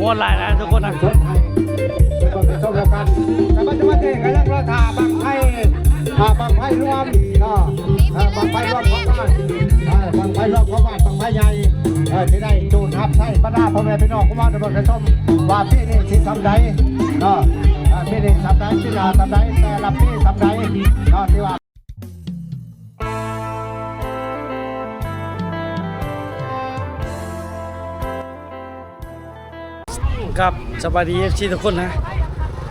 ມ່ວນຫຼາຍນະທຸກຄົນນະ ແຕ່ປັດຈຸບັນນີ້ກຳລັງລໍຖ້າບັ້ງໄຟ ຖ້າບັ້ງໄຟລວມເນາະ ເອີ ບັ້ງໄຟລວມຂອງບ້ານ ເອີ ບັ້ງໄຟລວມຂອງບ້ານ ບັ້ງໄຟໃຫຍ່ ເອີ ທີ່ໄດ້ຈູດຮັບໃຊ້ບັນດາພໍ່ແມ່ພີ່ນ້ອງ ຜູ້ມາເບິ່ງໄດ້ຊົມວ່າປີນີ້ຊິສ່ຳໃດເນາະ ເອີ ປີນີ້ສ່ຳໃດ ປີໜ້າສ່ຳໃດ ແຕ່ລະປີສ່ຳໃດເນາະ ທີ່ວ່າ ຄັບ ສະບາຍດີ ເອັຟຊີ ທຸກຄົນນະ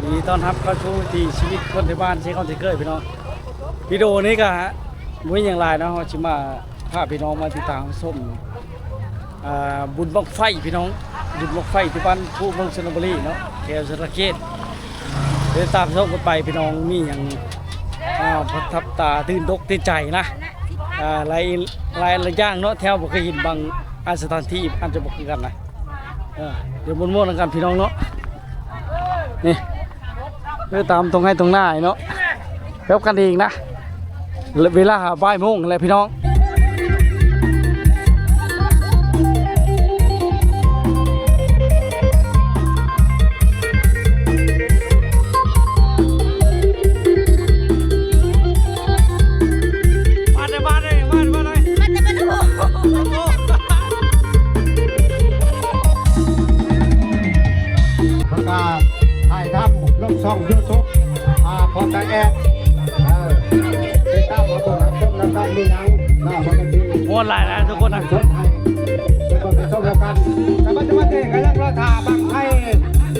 ຍິນດີຕ້ອນຮັບເຂົ້າສູ່ວິຖີຊີວິດຄົນໄທບ້ານເຊກອນເຊເກີຍ ພີ່ນ້ອງ. ວິດີໂອນີ້ກະບໍ່ມີຫຍັງຫຼາຍເນາະ ເຮົາຊິມາພາພີ່ນ້ອງມາຕິດຕາມຊົມ ອ່າ ບຸນບັ້ງໄຟພີ່ນ້ອງ ບຸນບັ້ງໄຟທີ່ບ້ານພູ ເມືອງຊົນນະບູລີເນາະ ແຂວງສະຫວັນນະເຂດ ໄດ້ຕາມຊົມກັນໄປພີ່ນ້ອງ ມີຫຍັງ ອ່າ ປະທັບຕາຕື່ນອົກຕື່ນໃຈນະ ອ່າ ຫຼາຍ ຫຼາຍ ຫຼາຍຢ່າງເນາະ ແຖວບໍ່ເຄີຍເຫັນ ບາງ ອ່າ ສະຖານທີ່ອາດຈະບໍ່ຄືກັນນະ ເອີ ດຽວມ່ວນໆນຳກັນພີ່ນ້ອງເນາະ ນີ້ ເອີ ຕາມທົ່ງໄຮ່ທົ່ງນາເນາະ ແບບກັນເອງນະ ເວລາບ່າຍໂມງແຫຼະພີ່ນ້ອງ. ມາເດີ ມາເດີ ມາເດີ ມາເດີ ມາແຕ່ບ້ານໂພ ປະກາດຖ່າຍທຳລົງຊ່ອງຢູທູບ ອ່າ ຂອງຕາແອດ ເອີ ຕິດຕາມເອົາຕົວຮັບຊົມນຳກັນມີຫຍັງເນາະ ປົກກະຕິ ມ່ວນຫຼາຍນະທຸກຄົນນະ ສົດໃຫ້ ເປັນຄົນໄປຊົມນຳກັນ ແຕ່ປັດຈຸບັນນີ້ກຳລັງລໍຖ້າບັ້ງໄຟ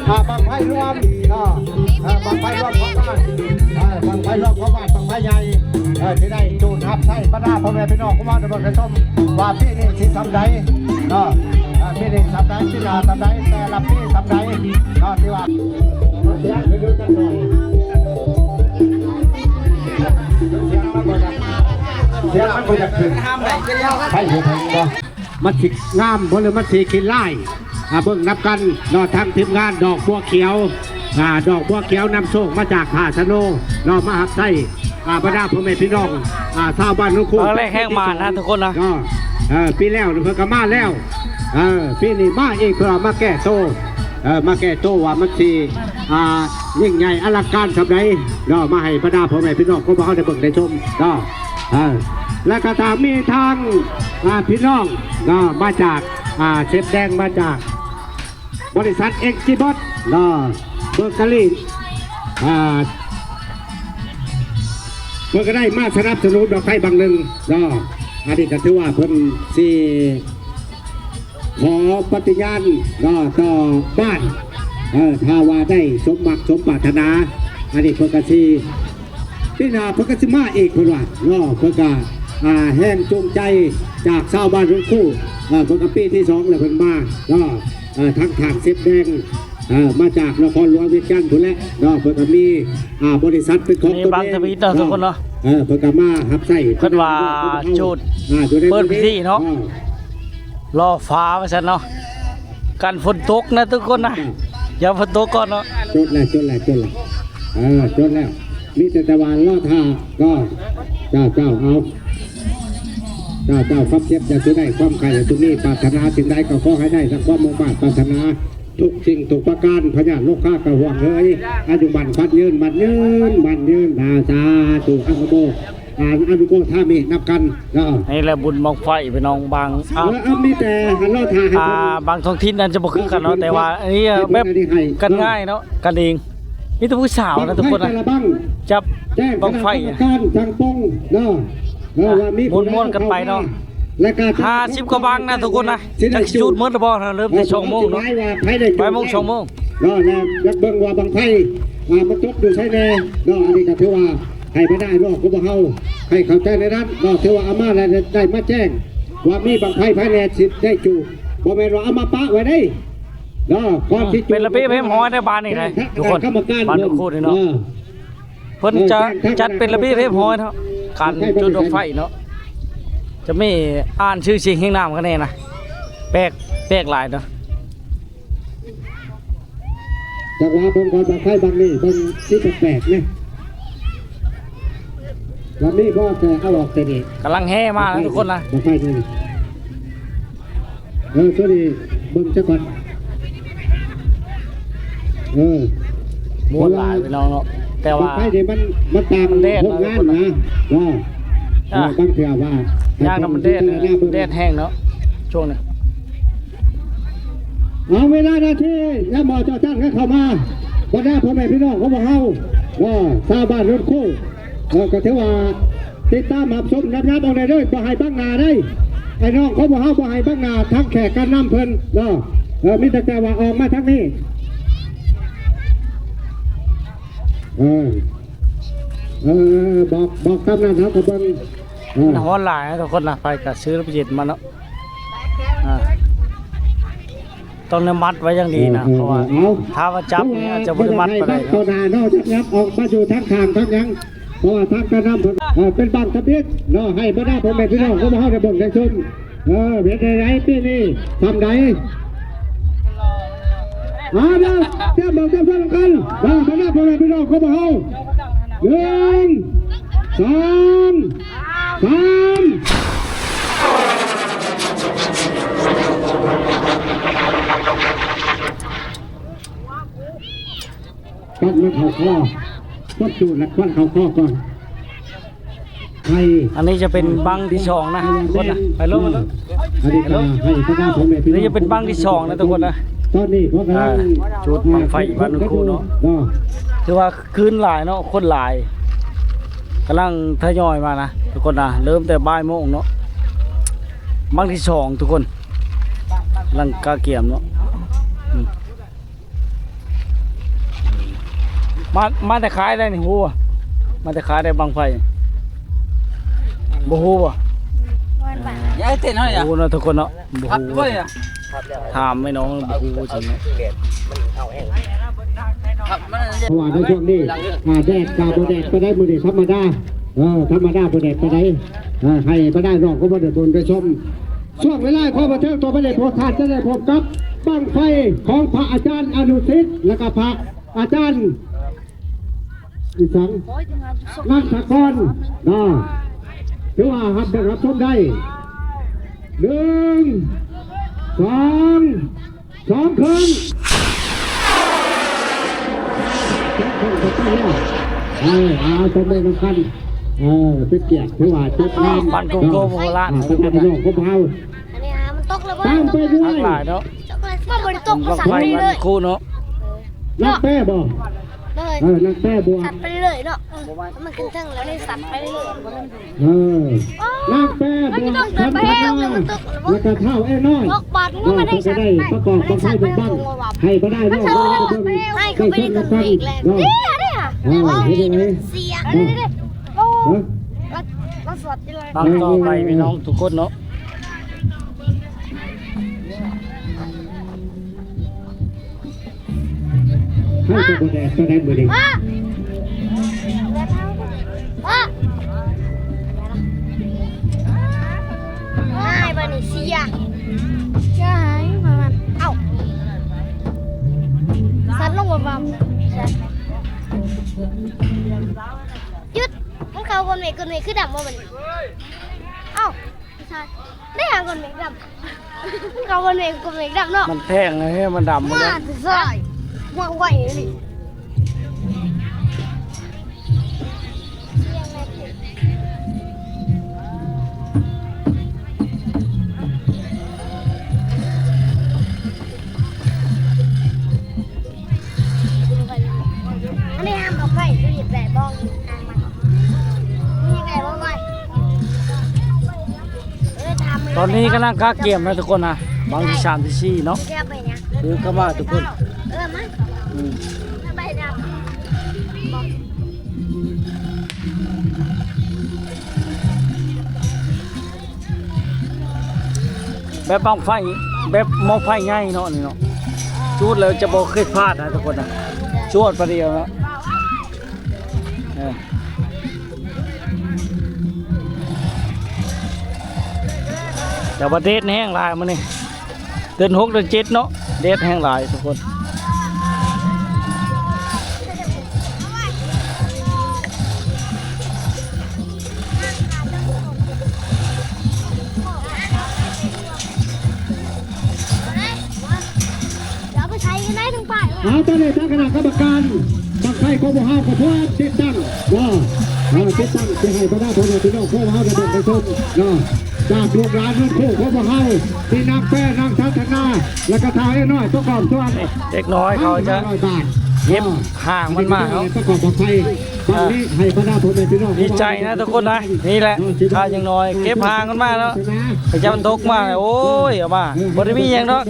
ຖ້າບັ້ງໄຟລວມເນາະ ເອີ ບັ້ງໄຟລວມຂອງບ້ານ ເອີ ບັ້ງໄຟລວມຂອງບ້ານ ບັ້ງໄຟໃຫຍ່ ເອີ ທີ່ໄດ້ຈູດຮັບໃຊ້ບັນດາພໍ່ແມ່ພີ່ນ້ອງ ຜູ້ມາເບິ່ງໄດ້ຊົມວ່າປີນີ້ຊິສ່ຳໃດເນາະ ເອີ ປີນີ້ສ່ຳໃດ ປີໜ້າສ່ຳໃດ ແຕ່ລະປີສ່ຳໃດເນາະ ທີ່ວ່າ ມັນຊິງາມບໍ່ ຫຼື ມັນຊິຂີ້ຮ້າຍ ອ່າ ເບິ່ງນຳກັນເນາະ ທາງທີມງານດອກບົວຂຽວ ອ່າ ດອກບົວຂຽວນຳໂຊກມາຈາກທ່າສະໂນເນາະ ມາຮັບໃຊ້ ອ່າ ບັນດາພໍ່ແມ່ພີ່ນ້ອງ ອ່າ ຊາວບ້ານໂນນຄູ ເອົາແຮງມານະທຸກຄົນນະ ເນາະ ເອີ ປີແລ້ວເພິ່ນກະມາແລ້ວ ເອີ ປີນີ້ມາອີກ ເພື່ອມາແກ້ໂຕ ເອີ ມາແກ້ໂຕວ່າມັນຊິ ອ່າ ຍິ່ງໃຫຍ່ອະລັງການສ່ຳໃດເນາະ ມາໃຫ້ບັນດາພໍ່ແມ່ພີ່ນ້ອງຂອງພວກເຮົາໄດ້ເບິ່ງໄດ້ຊົມເນາະ ເອີ ແລ້ວກະຖ້າມີທາງ ອ່າ ພີ່ນ້ອງເນາະ ມາຈາກ ອ່າ ເຊບແດງ ມາຈາກ ບໍລິສັດເອັກຈິບອດເນາະ ເບເກີຣີ ອ່າ ເພິ່ນກະໄດ້ມາສະໜັບສະໜູນບັ້ງໄຟບັ້ງໜຶ່ງເນາະ ອັນນີ້ກະຖືວ່າເພິ່ນຊິຂໍປະຕິຍານເນາະຕໍ່ບ້ານ ເອີ ຖ້າວ່າໄດ້ສົມໝັກສົມປາດຖະໜາ ອັນນີ້ເພິ່ນກະຊິ ປີໜ້າເພິ່ນກະຊິມາອີກເພິ່ນວ່າເນາະ ເພິ່ນກະ ອ່າ ແຮງຈູງໃຈຈາກຊາວບ້ານໂນນຄູ ເອີ ເພິ່ນກະປີທີສອງແລ້ວເພິ່ນມາເນາະ ເອີ ທາງທ່ານເຊບແດງ ເອີ ມາຈາກນະຄອນຫຼວງວຽງຈັນພຸ້ນແຫຼະເນາະ ເພິ່ນກະມີ ອ່າ ບໍລິສັດເປັນຂອງຕົນເອງເນາະ ເອີ ເພິ່ນກະມາຮັບໃຊ້ ເພິ່ນວ່າຈູດ ອ່າ ເປີດພິທີເນາະ ລໍຟ້າວ່າຊັ້ນເນາະ ກັນຝົນຕົກນະທຸກຄົນນະ ຢ່າຝົນຕົກກ່ອນເນາະ ຈົດແລ້ວ ຈົດແລ້ວ ຈົດແລ້ວ ເອີ ຈົດແລ້ວ ມີແຕ່ ແຕ່ວ່າລໍຖ້າເນາະ ເຈົ້າ ເຈົ້າ ເອົາ ເຈົ້າ ເຈົ້າ ຄວາມເຈັບຢ່າສູ່ໄດ້ ຄວາມໄຂ້ຢ່າສູ່ມີ ປາດຖະໜາສິ່ງໃດກໍຂໍໃຫ້ໄດ້ດັ່ງຄວາມມຸ່ງມາດປາດຖະໜາ ທຸກສິ່ງທຸກປະການ ພະຍາດໂລຄາກະຫ່ວງເຫີຍ ອາຍຸໝັ້ນຂວັນຍືນ ໝັ້ນຍືນ ໝັ້ນຍືນ ສາທຸ ອະນຸໂມ ອ່າ ອະນຸໂມທາມິນຳກັນເນາະ ນີ້ແຫຼະບຸນບັ້ງໄຟພີ່ນ້ອງ ບາງ ເອີ ເອົາ ມີແຕ່ຫັ້ນລໍຖ້າໃຫ້ ອ່າ ບາງທ້ອງຖິ່ນອາດຈະບໍ່ຄືກັນເນາະ ແຕ່ວ່າອັນນີ້ແບບກັນງ່າຍເນາະ ກັນເອງ ມີແຕ່ຜູ້ສາວນະທຸກຄົນນະ ຈັບບັ້ງໄຟ ແຈ້ງຄະນະກຳມະການສັງປົງເນາະ ເອີ ວ່າມີຜູ້ໃດ ມ່ວນໆກັນໄປເນາະ ຫ້າສິບກວ່າບັ້ງນະທຸກຄົນນະ ຈັກຊິຈູດໝົດຫຼືບໍ່ ເລີ່ມແຕ່ສອງໂມງເນາະ ບ່າຍໂມງ ສອງໂມງເນາະ ແລ້ວຢາກເບິ່ງວ່າບັ້ງໄຟ ອ່າ ມັນຕົກຢູ່ໃສແດ່ເນາະ ອັນນີ້ກະຖືວ່າໃຫ້ບັນດານ້ອງຂອງພວກເຮົາໃຫ້ເຂົ້າໃຈໃນນັ້ນເນາະ ຖືວ່າເອົາມາແລ້ວໄດ້ມາແຈ້ງວ່າມີບັ້ງໄຟໃຜແດ່ຊິໄດ້ຈູດ ບໍ່ແມ່ນວ່າເອົາມາປະໄວ້ເດ້ ເນາະ ກ່ອນຊິຈູດ ເປັນລະບຽບຮຽບຮ້ອຍໃນບ້ານນີ້ນະທຸກຄົນ ບ້ານໂນນຄູນີ້ເນາະ ເອີ ເພິ່ນຈະຈັດເປັນລະບຽບຮຽບຮ້ອຍເນາະ ການຈູດບັ້ງໄຟເນາະ ຈະມີອ່ານຊື່ສຽງຮຽງນາມກັນແດ່ນະ ແປກ ແປກຫຼາຍເນາະ ຈັກວ່າເບິ່ງກ່ອນ ບັ້ງໄຟບັ້ງນີ້ ເບິ່ງຊິແປກໆນະ ວ່າມີບໍ່ ແຕ່ເອົາອອກແຕ່ນີ້ ກຳລັງແຫ່ມານະທຸກຄົນນະ ບັ້ງໄຟນີ້ ເອີ ໂຕນີ້ເບິ່ງຊະກ່ອນ. ເອີ ມ່ວນຫຼາຍພີ່ນ້ອງເນາະ ແຕ່ວ່າບັ້ງໄຟນີ້ມັນ ມັນຕ່າງ ມັນແດດ ໂຮງງານນະ ເອີ ອ່າ ບາງເທື່ອວ່າ ຍ່າງນຳມັນແດດ ແດດແຮງເນາະຊ່ວງນີ້. ເອົາເວລານາທີ ຍາມໝໍເຈົ້າຈັນກັນເຂົ້າມາ ບັນດາພໍ່ແມ່ພີ່ນ້ອງຂອງພວກເຮົາ ເອີ ຊາວບ້ານໂນນຄູ ເອີ ກໍຖືວ່າ ຕິດຕາມຮັບຊົມນຳຍາມອອກໄດ້ເດີ ບໍ່ໃຫ້ບັງໜ້າເດີ ໄອ້ນ້ອງຂອງພວກເຮົາບໍ່ໃຫ້ບັງໜ້າທັງແຂກການນຳເພິ່ນເນາະ. ເອີ ມີແຕ່ ແຕ່ວ່າອອກມາທາງນີ້ ເອີ ເອີ ບອກ ບອກຕາມນັ້ນເຮົາກໍເບິ່ງ ເອີ ມັນຮ້ອນຫຼາຍນະທຸກຄົນນະ ໄປກໍຊື້ນ້ຳເຢັນມາເນາະ ອ່າ. ຕ້ອງໄດ້ມັດໄວ້ຢ່າງດີນະ ເອີ ເພາະວ່າ ເອີ ເອົາ ຖ້າວ່າຈັບນີ້ອາດຈະບໍ່ໄດ້ມັດປານໃດເນາະ ເອີ ເອົາ ເອົາ ເອົາ ເອົາ ເອົາ ເອົາ ເອົາ ເອົາ ເອົາ ເອົາ ເປັນບັ້ງທຳອິດເນາະ ໃຫ້ບັນດາພໍ່ແມ່ພີ່ນ້ອງຂອງເຮົາໄດ້ເບິ່ງໄດ້ຊົມ ເອີ ເປັນຈັ່ງໃດປີນີ້ ສ່ຳໃດ ເອົາເດີ ຕຽມເບິ່ງຕຽມຊົມກັນເດີ ບັນດາພໍ່ແມ່ພີ່ນ້ອງຂອງເຮົາ ໜຶ່ງ ສອງ ສາມ ຄວັນມັນເຂົ້າຄໍ ຄວັນຈູດ ແລະ ຄວັນເຂົ້າຄໍກ່ອນ ໃຫ້ ອັນນີ້ຈະເປັນບັ້ງທີສອງນະ ທຸກຄົນນະ ໄປເລີຍ ມາເລີຍ ອັນນີ້ກໍໃຫ້ຄະນະພໍ່ແມ່ພີ່ນ້ອງ ນີ້ຈະເປັນບັ້ງທີສອງນະ ທຸກຄົນນະ ຕອນນີ້ພວກກຳລັງ ອ່າ ຈູດບັ້ງໄຟບ້ານໂນນຄູເນາະ ເນາະ ຖືວ່າຄືນຫຼາຍເນາະ ຄົນຫຼາຍ ກຳລັງທະຍອຍມານະ ທຸກຄົນນະ ເລີ່ມແຕ່ບ່າຍໂມງເນາະ ບັ້ງທີສອງ ທຸກຄົນ ກຳລັງກະກຽມເນາະ ອືມ. ມາ ມາແຕ່ຄ້າຍໄດ້ນີ້ ຮູ້ບໍ່? ມາແຕ່ຄ້າຍໄດ້ບັ້ງໄຟ ບໍ່ຮູ້ບໍ່? ຢ່າໃຫ້ເຕັ້ນເຮົານີ້ ບໍ່ຮູ້ເນາະ ທຸກຄົນເນາະ ບໍ່ຮູ້ ຖາມໄອ້ນ້ອງ ບໍ່ຮູ້ຈັ່ງເນາະ ເພາະວ່າໃນຊ່ວງນີ້ ອ່າ ແດດກໍບໍ່ແດດປານໃດ ມື້ນີ້ທຳມະດາ ເອີ ທຳມະດາບໍ່ແດດປານໃດ ເອີ ໃຫ້ບັນດານ້ອງຂອງເພິ່ນໄດ້ເບິ່ງໄດ້ຊົມ ຊ່ວງເວລາຄວາມບັນເທີງຕໍ່ໄປນີ້ ພວກທ່ານຈະໄດ້ພົບກັບບັ້ງໄຟຂອງພະອາຈານອະນຸສິດ ແລະກະພະອາຈານອີ່ສັງ ນັນທະກອນ ເນາະ ຖືວ່າຮັບເບິ່ງຮັບຊົມໄດ້ ໜຶ່ງ ສອງ ສອງເຄິ່ງ ສອງເຄິ່ງກໍໄປແລ້ວ ເອີ ເອົາຕົບມືນຳກັນ ເອີ ເປັນກຽດ ຖືວ່າຈົບງານ ບ້ານໂກໂກໂມໂຫລານ ອ່າ ຂອງພວກເຮົາ ອັນນີ້ຫາມັນຕົກແລ້ວບໍ່? ຕາມໄປດ້ວຍ ມັນບໍ່ໄດ້ຕົກ ມັນສັ່ນໄປເລື້ອຍໆ ເນາະ ນັກແປບໍ່? ເອີ ນັກແປບໍ່? ສັ່ນໄປເລື້ອຍໆ ເນາະ ເອີ ມັນຂຶ້ນເທິງແລ້ວນີ້ສັ່ນໄປເລື້ອຍໆ ເອີ ນາງແປບວກ ສັນທະນາ ແລ້ວກະທ້າວແອນ້ອຍ ເນາະ ເພິ່ນກໍໄດ້ປະກອບບັ້ງໄຟເປັນບັ້ງ ໃຫ້ບັນດານ້ອງເພິ່ນໄດ້ເບິ່ງໄດ້ຊົມນຳກັນເນາະ ເອີ ເຮັດຈັ່ງໃດ ຕາມຕໍ່ໄປພີ່ນ້ອງທຸກຄົນເນາະ. ໃຫ້ກໍບໍ່ແດດປານໃດມື້ນີ້ ອ້າຍ ບາດນີ້ເສຍ ເອົາ ສັດລົງບໍ່ບຳ ຢຸດ ມັນເຂົ້າກົ້ນເມກ ກົ້ນເມກຄືດຳບໍ່ບາດນີ້ ເອົ້າ. ໄດ້ຫາກ້ອນເມກດຳ ມັນເຂົ້າກ້ອນເມກ ກ້ອນເມກດຳເນາະ ມັນແພງເດ້ ມັນດຳໝົດແລ້ວ ມາແຕ່ໃສ ມາໄວອີ່ຫຼີ ອັນນີ້ຫ້າມເອົາໄປ ຄືຢາກໄດ້ບໍ່ ຫ້າມມັນ ມີໃດບໍ່ໄວ້ ເອີ ຖາມ ຕອນນີ້ກຳລັງກະກຽມນະທຸກຄົນນະ ບັ້ງທີສາມທີສີ່ເນາະ ຄືເຂົ້າມາທຸກຄົນ ເອີ ມາ ອືມ ໄປນຳ ແບບບັ້ງໄຟ ແບບໝໍ້ໄຟໃຫຍ່ເນາະ ນີ້ເນາະ ຈູດແລ້ວຈະບໍ່ເຄີຍພາດນະທຸກຄົນນະ ຈວດປາດດຽວເນາະ ເອີ ແຕ່ວ່າແດດແຮງຫຼາຍມື້ນີ້ ເດືອນຫົກເດືອນເຈັດເນາະ ແດດແຮງຫຼາຍທຸກຄົນ ເ ເອົາ ຕອນນີ້ທາງຄະນະກຳມະການບັ້ງໄຟຂອງພວກເຮົາກໍພ້ອມຕິດຕັ້ງເນາະ ເອີ ຕິດຕັ້ງຊິໃຫ້ບັນດາພໍ່ແມ່ພີ່ນ້ອງຂອງເຮົາໄດ້ເບິ່ງໄດ້ຊົມເນາະ ຈາກລູກຫຼານເຮືອນຄູ່ຂອງພວກເຮົາ ມີນາງແປ້ ນາງສາທາລະນະ ແລະກະທ້າວເອນ້ອຍປະກອບສ່ວນ ເດັກນ້ອຍເຂົາຈະເກັບຫາງມັນມາເນາະ ປະກອບບັ້ງໄຟ ບັ້ງນີ້ໃຫ້ບັນດາພໍ່ແມ່ພີ່ນ້ອງ ດີໃຈນະທຸກຄົນນະ ນີ້ແຫຼະ ຖ້າຢ່າງໜ້ອຍເກັບຫາງມັນມາເນາະ ໄປຈັບມັນຕົກມາ ໂອ້ຍ ເອົາມາ ບໍ່ໄດ້ມີຫຍັງເນາະ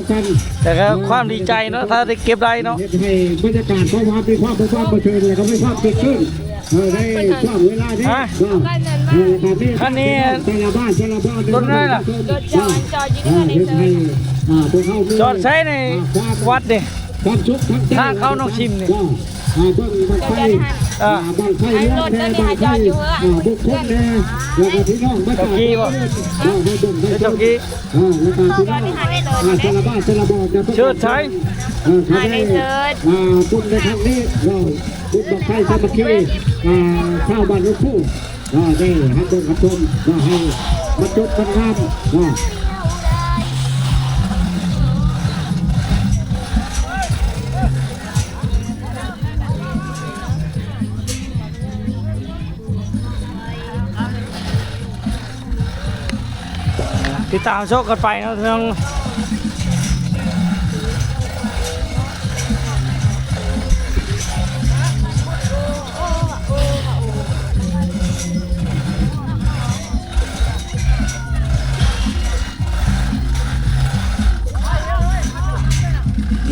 ແຕ່ກໍຄວາມດີໃຈເນາະ ຖ້າໄດ້ເກັບໄດ້ເນາະ ເຮັດໃຫ້ບັນຍາກາດຂອງເຮົາມີຄວາມເພິ່ນເຊີນ ແລະກໍມີຄວາມຄຶກຄື້ນ ເອີ ໃນຊ່ວງເວລານີ້ ຮະ ເອີ ແບບນີ້ ອັນນີ້ ແຕ່ລະບ້ານ ແຕ່ລະບ້ານ ລົດນັ້ນລະ ລົດຈອດ ຈອດຢູ່ເຮືອນໃນເຊີນ ເຮັດໃຫ້ ອ່າ ພວກເຮົາມີ ຈອດໃສໃນ ອ່າ ຄວາມ ວັດນີ້ ຄວາມສຸກທາງໃຈ ທາງເຂົ້າໜອງຊິມນີ້ ອ່າ ເບິ່ງບັ້ງໄຟ ອ່າ ອ່າ ບັ້ງໄຟລວມແດ່ ບັ້ງໄຟ ອ່າ ບຸກຄົນແດ່ ແລ້ວກໍພີ່ນ້ອງມາຈາກ ເຈົ້າກີ້ບໍ່ ເຈົ້າກີ້ ອ່າ ແລ້ວກໍພີ່ນ້ອງ ອ່າ ແຕ່ລະບ້ານແຕ່ລະບ່ອນຈະປະກອບ ເຊີດໄຊ ອ່າ ເຂົາໄດ້ ອ່າ ບຸນໃນຄັ້ງນີ້ເນາະ ບຸນບັ້ງໄຟສາມັກຄີ ອ່າ ຊາວບ້ານໂນນຄູ ກໍໄດ້ຮັບເບິ່ງຮັບຊົມ ກໍໃຫ້ມັນຈົບມັນງາມເນາະ. ຕິດຕາມຊົມກັນໄປເນາະ ເລື່ອງ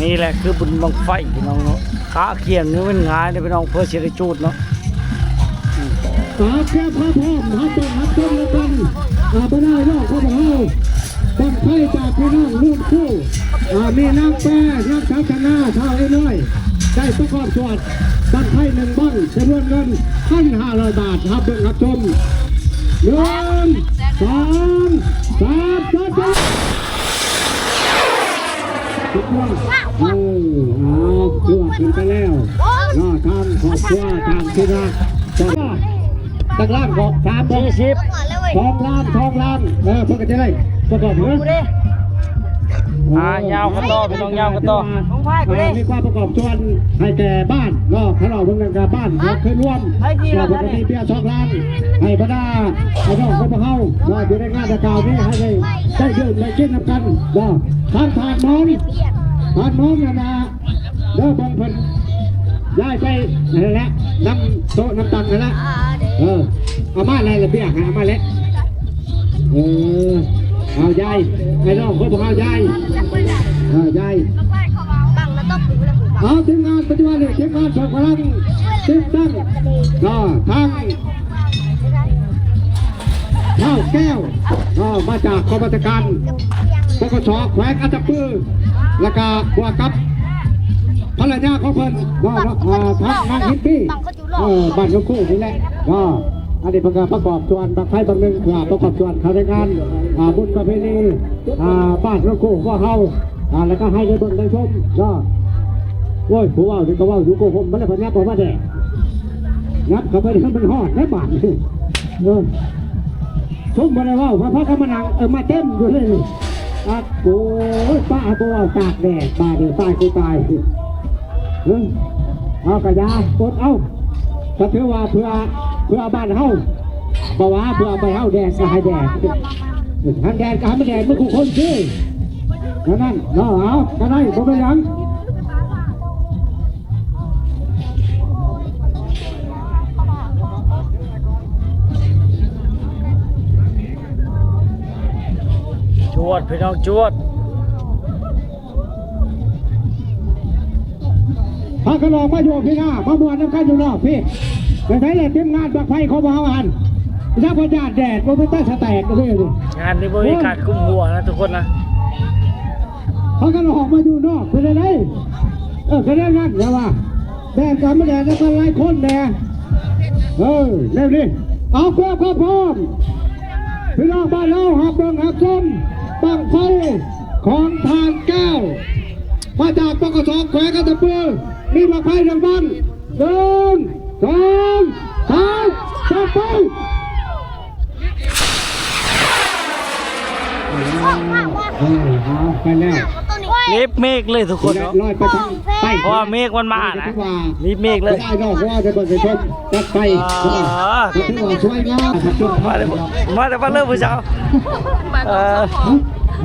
ນີ້ແຫຼະຄືບຸນບັ້ງໄຟພີ່ນ້ອງເນາະ ກະກຽມນີ້ແມ່ນງ່າຍເດ້ພີ່ນ້ອງ ເພື່ອຊິໄດ້ຈູດເນາະ. ອ່າ ກຽມພ້ອມຮັບເບິ່ງຮັບຊົມນຳກັນ ອ່າ ບັນດາພີ່ນ້ອງຂອງເຮົາ ບັ້ງໄຟຈາກພີ່ນ້ອງໂນນຄູ ອ່າ ມີນາງແປ ນາງສາທາລະນະ ທ້າວເອນ້ອຍ ໄດ້ປະກອບສ່ວນ ບັ້ງໄຟໜຶ່ງບັ້ງ ຈຳນວນເງິນພັນຫ້າຮ້ອຍບາດ ຮັບເບິ່ງຮັບຊົມ ໜຶ່ງ ສອງ ສາມ ຈົດ ເອີ ເອົາ ຄືວ່າຂຶ້ນໄປແລ້ວເນາະ ທາງຄອບຄົວ ທາງທີ່ນະ ຈັກລ້ານກໍ ສາມບໍ່ ສີ່ສິບ ສອງລ້ານ ສອງລ້ານ ເອີ ເພິ່ນກໍຈະໄດ້ປະກອບເນາະ ອ່າ ຍາວກັນຕໍ່ ພີ່ນ້ອງ ຍາວກັນຕໍ່ ອ່າ ມີຄວາມປະກອບສ່ວນໃຫ້ແກ່ບ້ານເນາະ ຂະໜອບເບິ່ງນຳກັບບ້ານ ເຮົາເຄີຍລວມ ເຮົາກໍມີເບຍສອງລ້ານ ໃຫ້ບັນດາພີ່ນ້ອງຂອງພວກເຮົາເນາະ ຢູ່ໃນງານດັ່ງກ່າວນີ້ ໃຫ້ໄດ້ ໄດ້ດື່ມໄດ້ກິນນຳກັນເນາະ ທາງທ່ານມອນ ທ່ານມອນນັ້ນນະ ເດີ ເບິ່ງເພິ່ນຍ້າຍໄປຫັ້ນແຫຼະ ນຳໂຕະນຳຕັ່ງຫັ້ນແຫຼະ ເອີ ເອົາມາແລ້ວລະ ເບຍຫັ້ນ ເອົາມາແລ້ວ ເອີ ເອົາຍ້າຍ ໃຫ້ນ້ອງຂອງພວກເຮົາຍ້າຍ ເອີ ຍ້າຍ ເອົາ ທີມງານປັດຈຸບັນນີ້ ທີມງານສົ່ງກຳລັງຕິດຕັ້ງ ເນາະ ທາງ ທ້າວແກ້ວ ເນາະ ມາຈາກກອງບັນຊາການ ປກສ ແຂວງອັດຕະປື ແລ້ວກະບວກກັບພັນລະຍາຂອງເພິ່ນ ເນາະ ເນາະ ເອີ ທາງນາງຮິບປີ້ ເອີ ບ້ານໂນນຄູນີ້ແຫຼະ ເນາະ ອັນນີ້ເພິ່ນກະປະກອບສ່ວນບັ້ງໄຟບັ້ງໜຶ່ງ ເພື່ອປະກອບສ່ວນເຂົ້າໃນງານ ອ່າ ບຸນປະເພນີ ອ່າ ບ້ານໂນນຄູຂອງເຮົາ ອ່າ ແລ້ວກະໃຫ້ໄດ້ເບິ່ງໄດ້ຊົມເນາະ ໂອ້ຍ ຜູ້ເວົ້ານີ້ກໍເວົ້າຢູ່ ໂກຫົມມາແລ້ວ ເພິ່ນຫຍັບອອກມາແດ່ ຫຍັບເຂົ້າໄປໃຫ້ມັນຮອດໃນບ້ານ ເອີ ຊົມບໍ່ໄດ້ເວົ້າ ພາກັນມານັ່ງ ເອີ ມາເຕັມຢູ່ເລີຍນີ້ ອັດ ໂອ້ຍ ປ້າ ໃຫ້ບໍ່ເວົ້າຕາກແດດ ບາດນີ້ຕາຍ ກູຕາຍ ເອີ ເອົາກະຢ່າ ອົດເອົາ ກໍຖືວ່າເພື່ອ ເພື່ອບ້ານເຮົາ ບໍ່ວ່າເພື່ອບ້ານເຮົາ ແດດກໍໃຫ້ແດດ ຄັນແດດກໍໃຫ້ມັນແດດ ມັນຄືຄົນຊື່ ເທົ່ານັ້ນເນາະ ເອົາ ກໍໄດ້ ບໍ່ເປັນຫຍັງ. ຈວດ ພີ່ນ້ອງ ຈວດ ພາກັນອອກມາຢູ່ພີ້ນາ ມາມ່ວນນຳກັນຢູ່ນອກພີ້ ໄປໃສແຫຼະ ທີມງານບັ້ງໄຟຂອງພວກເຮົາຫັ້ນ ຈັກວ່າຢ້ານແດດ ບໍ່ເປັນຕາສະແຕກເລີຍ ງານນີ້ບໍ່ມີການກຸມຫົວນະທຸກຄົນນະ ພາກັນອອກມາຢູ່ນອກ ເປັນຈັ່ງໃດ ເອີ ກໍແນວນັ້ນແຫຼະວ່າ ແດດກໍມາແດດນຳກັນຫຼາຍຄົນແດ່ ເອີ ແນວນີ້ ເອົາ ເພື່ອຄວາມພ້ອມ ພີ່ນ້ອງບ້ານເຮົາຮັບເບິ່ງຮັບຊົມບັ້ງໄຟຂອງທ່ານແກ້ວ ມາຈາກ ປກສ ແຂວງອັດຕະປື ມີບັ້ງໄຟໜຶ່ງບັ້ງ ໜຶ່ງ ສອງ ສາມ ເປີດໄຟ ເອີ ເອົາ ໄປແລ້ວ ເລັບເມກເລີຍທຸກຄົນເນາະ ລອຍໄປທາງໃຕ້ ເພາະວ່າເມກມັນມານະ ເລັບເມກເລີຍ ໄດ້ດອກວ່າຈະເບິ່ງໄປຊົມຕັດໄປ ເອີ ຖືວ່າສວຍງາມ ມາແຕ່ ມາແຕ່ບ້ານເລີຜູ້ສາວ ເອີ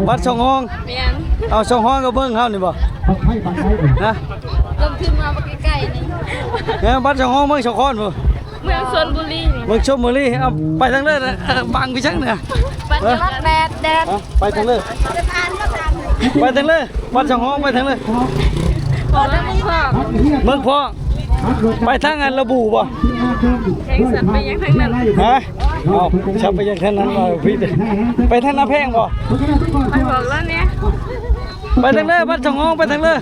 ວັດຊ່ອງຮອງ ແມ່ນ ເອົາຊ່ອງຮອງກໍເບິ່ງເຮົານີ້ບໍ່ ບັ້ງໄຟ ບັ້ງໄຟ ຮະ ລົງທຶນມາບັກໃກ້ໆນີ້ ເອີ ວັດຊ່ອງຮອງເມືອງສາຄອນພຸ້ນ ເມືອງຊົນບູລີ ເມືອງຊົນບູລີ ເອົາໄປທາງເລີນະ ບັງຄືຈັ່ງເນາະ ບັງແດດ ແດດ ເອົາໄປທາງເລີນ ໄປທາງເລີນ ວັດຊ່ອງຮອງໄປທາງເລີນ ເມືອງພອກ ເມືອງພອກ ໄປທາງອັນລະບູບໍ່ ແຂວງສັນໄປຍັງທາງນັ້ນ ຮະ ເອົາ ສັນໄປຍັງທາງນັ້ນ ເອົາ ໄປທາງນາແພງບໍ່ ໄປບອກລາວແດ່. ໄປທາງເດີ ບ້ານຊ່ອງຮອງ ໄປທາງເດີ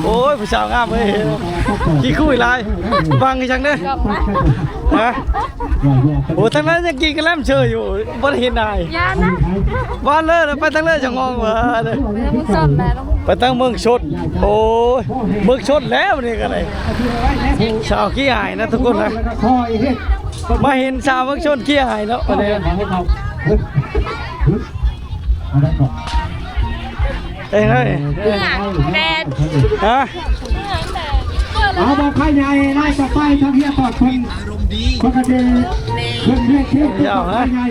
ໂອ້ຍ ຜູ້ສາວງາມເອີຍ ຂີ້ຄຸຍຫຼາຍ ບັງອີ່ຫຍັງເດີ ຮະ ໂອ້ ທາງນັ້ນຍັງກິນກະແລັມເຊີຍຢູ່ ບໍ່ໄດ້ເຫັນອາຍ ຢ່ານະ ບ້ານເລີ ໄປທາງເດີ ຊ່ອງຮອງວ່າເດີ ໄປທາງເມືອງຊົນ ໂອ້ຍ ເມືອງຊົນແລ້ວນີ້ກໍໄດ້ ສາວຂີ້ອາຍນະທຸກຄົນນະ ມາເຫັນສາວເມືອງຊົນຂີ້ອາຍເນາະ ບັດນີ້ ເອີຍ ເອີຍ ແດດ ຮະ ເອົາບັ້ງໄຟໃຫຍ່ ນາຍຈະໄປທາງເຮືອຕອດເພິ່ນ ເພິ່ນກໍຈະຂຶ້ນເວທີບັ້ງໄຟໃຫຍ່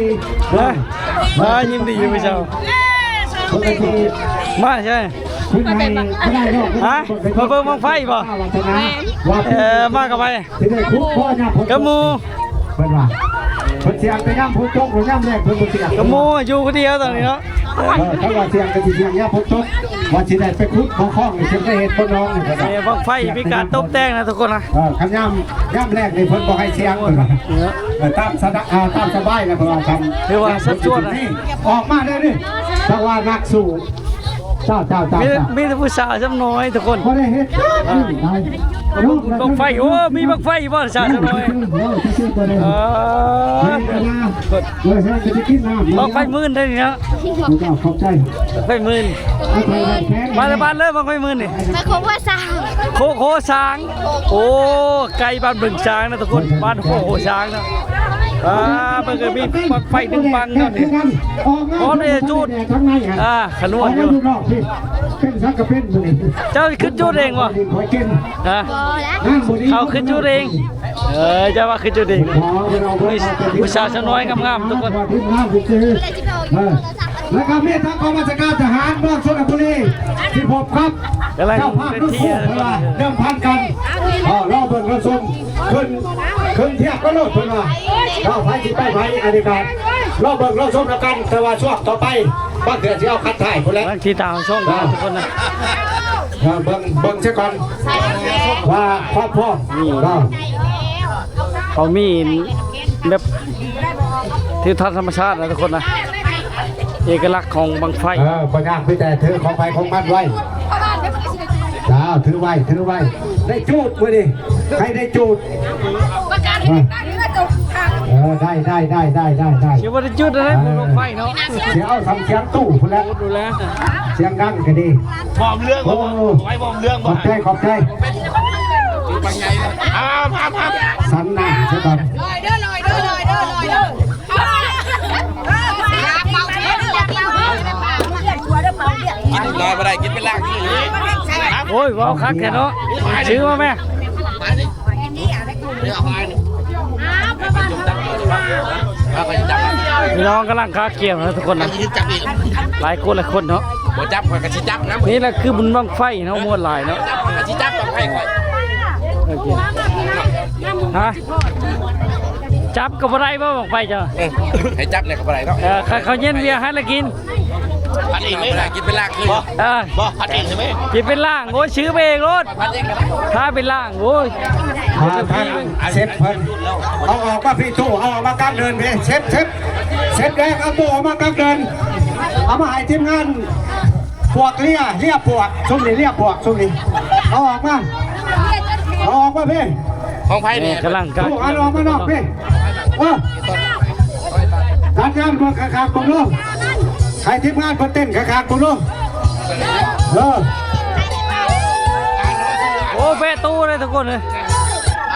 ຮະ ອ່າ ຍິນດີຢູ່ເຈົ້າ ເພິ່ນກໍຈະ ມາໃຊ່ ຂຶ້ນໃຫ້ຄະນະນອກ ຮະ ມາເບິ່ງບັ້ງໄຟບໍ່ ເອີ ມາກັບໃຜ ຊິໄດ້ຂຸດບໍ່ຍາມຝົນຕົກ ກັບໝູ່ ເພິ່ນວ່າ ເພິ່ນສຽງແຕ່ຍາມຝົນຕົກ ຍາມແລ້ງເພິ່ນບໍ່ສຽງ ກັບໝູ່ ຢູ່ຜູ້ດຽວຕອນນີ້ເນາະ ເອີ ຖ້າວ່າສຽງກໍຊິສຽງຍາມຝົນຕົກ ວ່າຊິໄດ້ໄປຂຸດບໍ່ຄອງ ຊິໄດ້ເຮັດບໍ່ໜອງນີ້ກໍໄດ້ ບັ້ງໄຟມີການຕົບແຕ່ງນະທຸກຄົນນະ ເອີ ຄັນຍາມ ຍາມແລ້ງນີ້ເພິ່ນບໍ່ໃຫ້ສຽງເພິ່ນວ່າ ເອີ ຕາມສະ ເອີ ຕາມສະບາຍນະ ເພິ່ນວ່າ ຄັນ ຖືວ່າສັດສ່ວນນະ ອອກມາເດີນີ້ ແຕ່ວ່ານັກສູ້ ເຈົ້າ ເຈົ້າ ເຈົ້າ ມີ ເຈົ້າ ມີແຕ່ຜູ້ສາວຊ້ຳນ້ອຍທຸກຄົນ ບໍ່ໄດ້ເຮັດ ອ່າ ບັ້ງໄຟ ໂອ້ ມີບັ້ງໄຟບໍ່ສາວຊ້ຳນ້ອຍ ອ່າ ບັ້ງໄຟໝື່ນໄດ້ນີ້ເນາະ ເຈົ້າ ຂອບໃຈ ບັ້ງໄຟໝື່ນ ມາແຕ່ບ້ານເລີ ບັ້ງໄຟໝື່ນນີ້ ມາໂຄໂຄສາງ ໂຄໂຄສາງ ໂອ້ ໄກບ້ານບຶງສາງນະທຸກຄົນ ບ້ານໂຄໂຄສາງເນາະ ອ່າ ເບິ່ງກໍມີບັ້ງໄຟໜຶ່ງບັ້ງເນາະນີ້ ພ້ອມທີ່ຈະຈູດ ອ່າ ຂະນວນຢູ່ ເປັນສັກກະເປັນມື້ນີ້ ເຈົ້າຂຶ້ນຈູດເອງບໍ່ ຮະ ເຂົາຂຶ້ນຈູດເອງ ເອີ ເຈົ້າວ່າຄືຈຸດນີ້ ມີຜູ້ສາວສາວນ້ອຍງາມໆ ທຸກຄົນ ເອີ ແລ້ວກໍມີທັງກອງບັນຊາການທະຫານເມືອງຊົນນະບູລີ ທີ່ພົບກັບເຈົ້າພາບລຸ້ນຄູ່ ເພິ່ນວ່າເດີມພັນກັນ ເອີ ລໍເບິ່ງລໍຊົມ ຂຶ້ນ ຂຶ້ນທຽບກັນໂລດ ເພິ່ນວ່າ ເອົາໃຜຊິໄປໃຜ ອັນນີ້ກໍລໍເບິ່ງລໍຊົມນຳກັນ ແຕ່ວ່າຊ່ວງຕໍ່ໄປ ບາງເທື່ອຊິເອົາຄັນທ້າຍພຸ້ນແຫຼະ ບາງທີຕາມຊ່ອງ ເອີ ທຸກຄົນນະ ເອີ ເບິ່ງ ເບິ່ງຊະກ່ອນ ວ່າຄວາມພ້ອມ ນີ້ ເອີ ເຂົາມີແບບທິວທັດທຳມະຊາດນະທຸກຄົນນະ ເອກະລັກຂອງບັ້ງໄຟ ເອີ ບໍ່ຍາກ ມີແຕ່ຖືຂອງໃຜຂອງມັນໄວ້ ເຈົ້າ ຖືໄວ້ ຖືໄວ້ ໄດ້ຈູດມື້ນີ້ ໃຫ້ໄດ້ຈູດ ເອີ ເອີ ໄດ້ ໄດ້ ໄດ້ ຊິບໍ່ໄດ້ຈູດໄດ້ບຸນບັ້ງໄຟເນາະ ຊິເອົາສ່ຳສຽງຕູ້ພຸ້ນແຫຼະ ສຽງດັງກໍດີ ວອມເລື່ອງ ໂອ້ ໄວ້ວອມເລື່ອງ ຂອບໃຈ ຂອບໃຈ ບັກໃຫຍ່ ຫ້າມ ຫ້າມ ຫ້າມ ສັນໜ້າຊະກ່ອນ ລອຍເດີ ລອຍເດີ ລອຍເດີ ລອຍເດີ ກິນຫຼາຍບໍ່ໄດ້ ກິນເປັນລ້າງ ໂອ້ຍ ເວົ້າຄັກແທ້ເນາະ ຊື້ມາແມ່ ພີ່ນ້ອງກຳລັງຄາກຽມນະທຸກຄົນນະ ຫຼາຍຄົນຫຼາຍຄົນເນາະ ບໍ່ຈັບ ຂ້ອຍກໍຊິຈັບນຳ ນີ້ແຫຼະຄືບຸນບັ້ງໄຟເນາະ ມ່ວນຫຼາຍເນາະ ຈັບ ຂ້ອຍກໍຊິຈັບບັ້ງໄຟຂ້ອຍ ໂອເຄ ຮະ ຈັບກໍບໍ່ໄດ້ບໍ່ບັ້ງໄຟເຈົ້າ ເອີ ໃຫ້ຈັບແລ້ວກໍບໍ່ໄດ້ເນາະ ເອີ ເຂົາ ເຂົາເຢັນເບຍໃຫ້ລະກິນ ພັດເອງເລີຍ ກິນເປັນລ້າງຄື ເອີ ບໍ່ ພັດເອງໃຊ່ໄໝ ກິນເປັນລ້າງ ໂອ້ຍ ຊື້ມາເອງໂລດ ທາເປັນລ້າງ ໂອ້ຍ ມາທາງເຊັບເພິ່ນ ເອົາອອກມາພີ້ຕູ້ ເອົາອອກມາກາງເດີ່ນພີ້ ເຊັບ ເຊັບ ເຊັບແດງ ເອົາຕູ້ອອກມາກາງເດີ່ນ ເອົາມາໃຫ້ທີມງານ ພວກເລຍ ເລຍພວກ ຊຸມນີ້ເລຍພວກ ຊຸມນີ້ ເອົາອອກມາ ເອົາອອກມາພີ້ ຂອງໃຜນີ້ ກຳລັງ ເອົາອອກມານອກພີ້ ເອີ ຈັດງານເບິ່ງຄັກໆ ເບິ່ງດູ ໃຫ້ທີມງານເພິ່ນເຕັ້ນຄັກໆ ເບິ່ງດູ ເອີ ໂອ້ ແປະຕູ້ເລີຍທຸກຄົນເອີຍ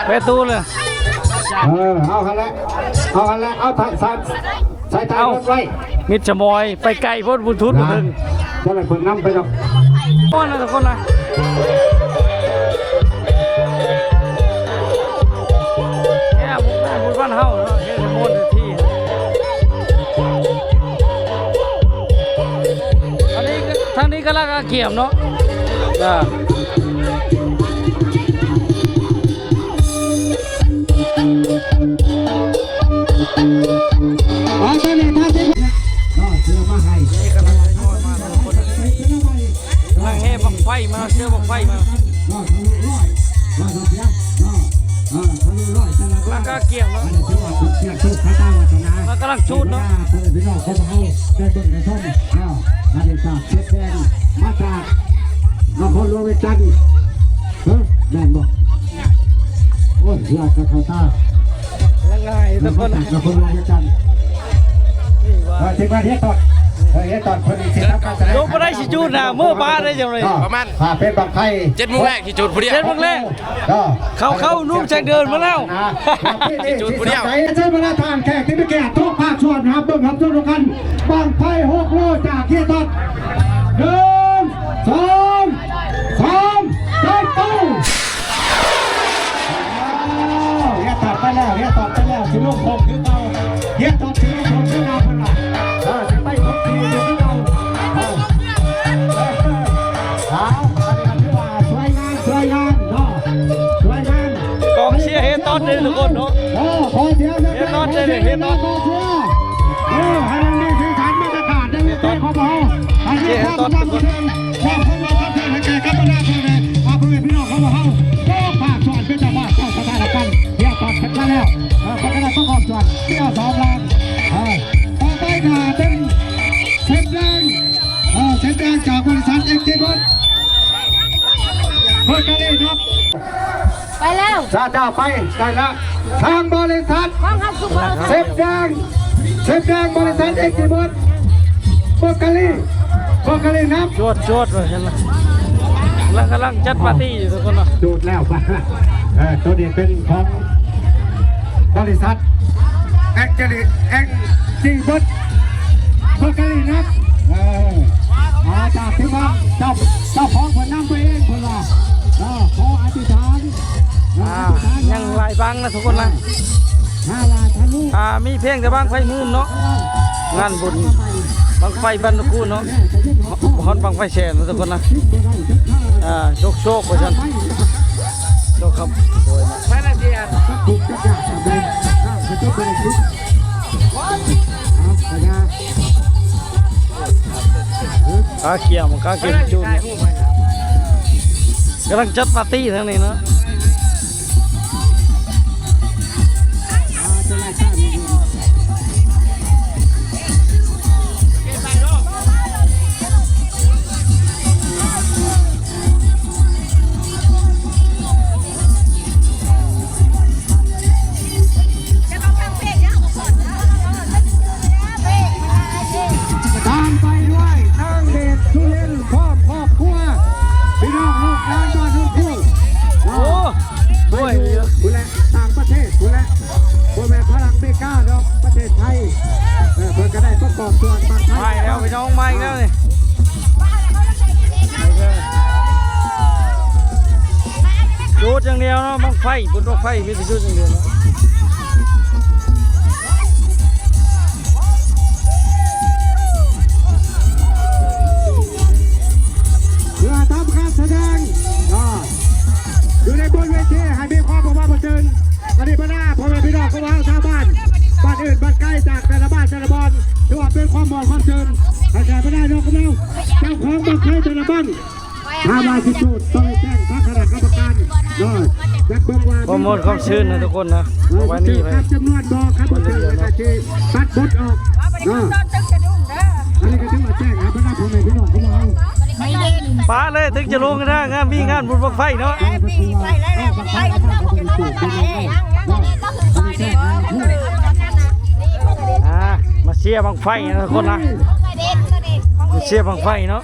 ແປະຕູ້ເລີຍ ເອີ ເອົາຫັ້ນແຫຼະ ເອົາຫັ້ນແຫຼະ ເອົາ ສາຍ ສາຍຕາລົດໄວ້ ມິດສະໝອຍ ໄປໄກໂພດ ບລູທູດບໍ່ເຖິງ ບໍ່ໄດ້ເບິ່ງນຳໄປດອກ ມ່ວນນະທຸກຄົນນະ ແກ້ວ ແກ້ວ ບ້ານເຮົາເນາະ ເຮັດໃຫ້ມ່ວນເຕັມທີ່ ອັນນີ້ ທາງນີ້ກຳລັງກຽມເນາະ ອ່າ ຕອນນີ້ທາງທີມ ເນາະ ເສືອມາໃຫ້ ນີ້ກຳລັງທຍອຍມາທຸກຄົນ ກຳລັງແຫ່ບັ້ງໄຟມາ ເສືອບັ້ງໄຟມາ ເນາະ ທະລຸຮ້ອຍ ເນາະ ເນາະ ເນາະ ທະລຸຮ້ອຍ ກຳລັງກຽມເນາະ ອັນນີ້ຖືວ່າເປັນເຂດໂຊກຊະຕາວາສະໜາ ມັນກຳລັງຈູດເນາະ ໃຫ້ບັນດາພໍ່ແມ່ພີ່ນ້ອງຂອງເຮົາໄດ້ເບິ່ງໄດ້ຊົມ ເນາະ ອັນນີ້ຈາກເຂດແດນ ມາຈາກນະຄອນຫຼວງວຽງຈັນ ເອີ ແມ່ນບໍ່? ໂອ້ຍ ລາວຈະເຂົ້າຕາ ລະງ່າຍທຸກຄົນ ຈາກນະຄອນຫຼວງວຽງຈັນ ເອີ ເຮັດຕອນ ເອີ ເຮັດຕອນເພິ່ນຊິທຳການສະແດງ ລົງບໍ່ໄດ້ຊິຈູດນະ ເມືອບ້ານໄດ້ຈັ່ງໃດ ປະມານ ຖ້າເປັນບັ້ງໄຟ ເຈັດໂມງແລງຊິຈູດຜູ້ດຽວ ເຈັດໂມງແລງ ເອີ ເຂົາ ເຂົາໜຸ່ມແສງເດືອນມາແລ້ວ ຈູດຜູ້ດຽວ ໃຊ້ເວລາທາງແຂກທີ່ມີກຽດທຸກພາກສ່ວນ ຮັບເບິ່ງຮັບຊົມກັນ ບັ້ງໄຟຫົກໂລຈາກເຮຍຕອດ ໜຶ່ງ ສອງ ສາມ ຈັດໄປ ເຮຍຕອດໄປແລ້ວ ເຮຍຕອດໄປແລ້ວ ຊິລົງໂຄ້ງຄືເກົ່າ ເຮຍຕອດຊິລົງໂຄ້ງຄືເກົ່າ ເພິ່ນວ່າ ເອີ ຊິໄປຄົບທີຢູ່ຄືເກົ່າ ເອີ ເອີ ເອົາ ອັນນີ້ກໍຖືວ່າສວຍງາມ ສວຍງາມເນາະ ສວຍງາມ ກອງເຊຍເຮຍຕອດເດ້ທຸກຄົນເນາະ ເອີ ຂໍສຽງເຮຍຕອດເດ້ ເຮຍຕອດ ເອີ ໃຫ້ມັນມີສີສັນບັນຍາກາດໃນເວທີຂອງພວກເຮົາ ໃຫ້ມີຄວາມສະໜຸກສະໜານ ຄວາມສະໜຸກສະໜານໃຫ້ແກ່ກັບບັນດາພໍ່ແມ່ ພໍ່ແມ່ພີ່ນ້ອງຂອງພວກເຮົາ ກໍຝາກສ່ວນເປັນເຈົ້າພາບເຈົ້າສະຖານະການ ຮຽກຕອບເສັດມາແລ້ວ ເອີ ເພິ່ນກໍໄດ້ປະກອບສ່ວນ ມີເອົາສອງລ້ານ ເອີ ຕໍ່ໄປກໍເປັນເສັດແດງ ເອີ ເສັດແດງຈາກບໍລິສັດເອັກซ์ຕີເບິດ ເພິ່ນກໍໄດ້ຮັບ ໄປແລ້ວ ຊາເຈົ້າໄປໄດ້ລະ ທາງບໍລິສັດ ຂອງເຮົາຄືບໍ່ ເສັດແດງ ເສັດແດງບໍລິສັດເອັກຊີເບິດ ໂບກາລີ ໂບກາລີນຳ ຈວດໆ ວ່າຊັ້ນລະ ລະກຳລັງຈັດປາຕີ້ຢູ່ທຸກຄົນເນາະ ຈູດແລ້ວ ເອີ ໂຕນີ້ເປັນຂອງບໍລິສັດ ແອັກເຈລີ ແອັກຈີເບິດ ເພິ່ນກະລີນຳ ເອີ ມາຈາກທີ່ວ່າເຈົ້າ ເຈົ້າຂອງເພິ່ນນຳຕົວເອງເພິ່ນວ່າ ເອີ ຂໍອະທິຖານ ເອີ ອາ ອະທິຖານ ຍັງຫຼາຍບັ້ງນະທຸກຄົນນະ ຖ້າວ່າທະລຸ ອາ ມີພຽງແຕ່ບັ້ງໄຟໝື່ນເນາະ ເອີ ງານບຸນບັ້ງໄຟບັ້ນນະຄູເນາະ ຮອດບັ້ງໄຟແສນນະທຸກຄົນນະ ອາ ໂຊກໆ ວ່າຊັ້ນ ໂຊກ ໂດຍ ກາກຽມ ກາກຽມຈູນ ກຳລັງຈັດປາຕີ້ທາງນີ້ເນາະ ຕາມໄປດ້ວຍນາງເດດ ສຸລິນ ພ້ອມຄອບຄົວ ພີ່ນ້ອງລູກຫຼານບ້ານໂນນຄູ ໂອ້ ໂອ້ຍ ພຸ້ນແຫຼະ ຕ່າງປະເທດພຸ້ນແຫຼະ ບໍ່ແມ່ນພະລັງເມກາດອກ ປະເທດໄທ ເອີ ເພິ່ນກໍໄດ້ປະກອບສ່ວນບັ້ງໄຟ ມາອີກແລ້ວ ພີ່ນ້ອງ ມາອີກແລ້ວນີ້ ຈູດຢ່າງດຽວເນາະ ບັ້ງໄຟ ບຸນບັ້ງໄຟ ມີແຕ່ຈູດຢ່າງດຽວເນາະ ເພື່ອທຳການສະແດງ ເນາະ ຢູ່ໃນບົນເວທີໃຫ້ມີຄວາມເອົາມາປະເຊີນ ອັນນີ້ບັນດາພໍ່ແມ່ພີ່ນ້ອງຂອງເຮົາຊາວບ້ານ ບ້ານອື່ນບ້ານໄກ ຈາກແຕ່ລະບ້ານແຕ່ລະບ່ອນ ຖືວ່າເປັນຄວາມມ່ວນຄວາມຊື່ນ ໃຫ້ແກ່ບັນດານ້ອງຂອງເຮົາ ເຈົ້າຂອງບັ້ງໄຟແຕ່ລະບັ້ງ ຖ້າວ່າຊິຈູດຕ້ອງແຈ້ງທາງຄະນະກຳມະການ ເນາະ ຢາກເບິ່ງວ່າຄວາມມ່ວນຄວາມຊື່ນນະທຸກຄົນນະ ເອີ ປະມານນີ້ ຖືກຕາມຈຳນວນບໍ່ ຄັນບໍ່ຖືກແລ້ວກໍຊິຕັດບົດອອກ ເນາະ ອັນນີ້ກໍຖືວ່າແຈ້ງໃຫ້ບັນດາພໍ່ແມ່ພີ່ນ້ອງຂອງເຮົາ ປະເລີຍ ເຖິງຈະລົງນະ ງານມີງານບຸນບັ້ງໄຟເນາະ ອ່າ ມາເຊຍບັ້ງໄຟນະທຸກຄົນນະ ມາເຊຍບັ້ງໄຟເນາະ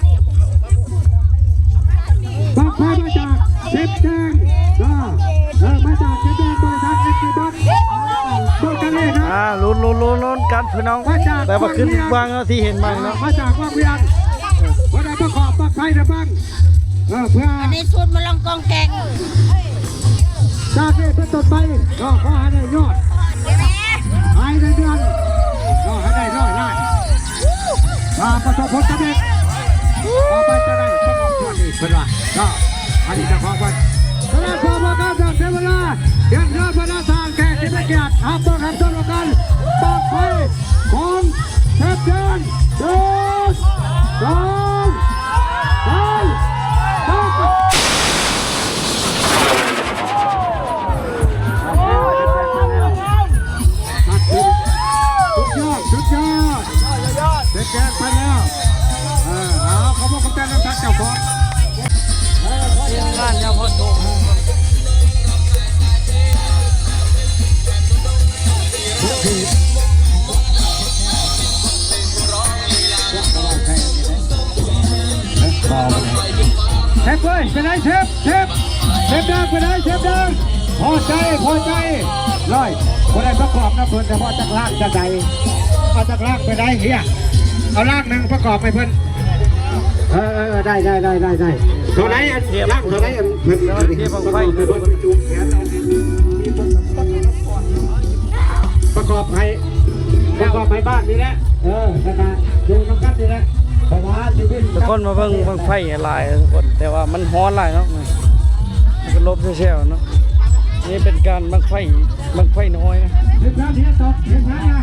ບັ້ງໄຟມາຈາກເສັດແດງ ເອີ ມາຈາກເສັດແດງ ບໍລິສັດເອັກຊີເບິດ ໂບກາລີນະ ອ່າ ລຸ້ນໆໆກັນພີ່ນ້ອງ ແຕ່ວ່າຂຶ້ນວາງເນາະ ທີ່ເຫັນໃໝ່ເນາະ ມາຈາກວັງວຽງ ເອີ ໄປນະບັງ ເອີ ເພື່ອ ອັນນີ້ສູດມາລອງກອງແກງ ຈາກນີ້ເປັນຕົ້ນໄປ ກໍຂໍໃຫ້ໄດ້ຍອດ ໃຫ້ໄດ້ເດືອນ ກໍໃຫ້ໄດ້ຮ້ອຍລ້ານ ຖ້າປະສົບຜົນສຳເລັດ ຕໍ່ໄປຈະໄດ້ປະກອບສ່ວນອີກ ເພິ່ນວ່າ ກໍອັນນີ້ເຈົ້າຂອງເພິ່ນ ສະນັ້ນ ເພື່ອບໍ່ເປັນການເສຍເວລາ ຮຽນເຊີນບັນດາທ່ານແຂກທີ່ມີກຽດ ຮັບເບິ່ງຮັບຊົມກັນ ບັ້ງໄຟ ຂອງເທບເດີນ ໜຶ່ງ ສອງ ສາມ ສອງ ສຸດຍອດ ສຸດຍອດ ເປັນແກງໄປແລ້ວ ເອີ ເອົາ ຂອບຄຸນຂອບໃຈນຳທ່ານເຈົ້າຂອງ ທີມງານຍາວໂພດໂຕ ເຊຟເອີຍ ເປັນໃດເຊຟ ເຊຟ ເຊຟແດງ ເປັນໃດເຊຟແດງ ພໍໃຈ ພໍໃຈ ຮ້ອຍ ບໍ່ໄດ້ປະກອບນຳເພິ່ນ ແຕ່ວ່າຈັກລ້າງຈັ່ງໃດ ເອົາຈັກລ້າງໄປໄດ້ເຮຍ ເອົາລ້າງໜຶ່ງປະກອບໃຫ້ເພິ່ນ ເອີ ເອີ ເອີ ໄດ້ ໄດ້ ໄດ້ ໄດ້ ເທົ່າໃດອັນ ລ້າງເທົ່າໃດອັນ ເພິ່ນ ປະກອບໃຫ້ເພິ່ນ ປະກອບໃຫ້ ປະກອບໃຫ້ບ້ານນີ້ແຫຼະ ເອີ ແລ້ວກະຢູ່ນຳກັນນີ້ແຫຼະ ເພາະວ່າຊີວິດ ທຸກຄົນມາເບິ່ງບັ້ງໄຟຫຼາຍທຸກຄົນ ແຕ່ວ່າມັນຮ້ອນຫຼາຍເນາະ ມັນກະຫຼົບແຊວໆເນາະ ນີ້ເປັນການບັ້ງໄຟ ບັ້ງໄຟນ້ອຍນະ ເຮັດງານເຮັດຕໍ່ ເຮັດງານນະ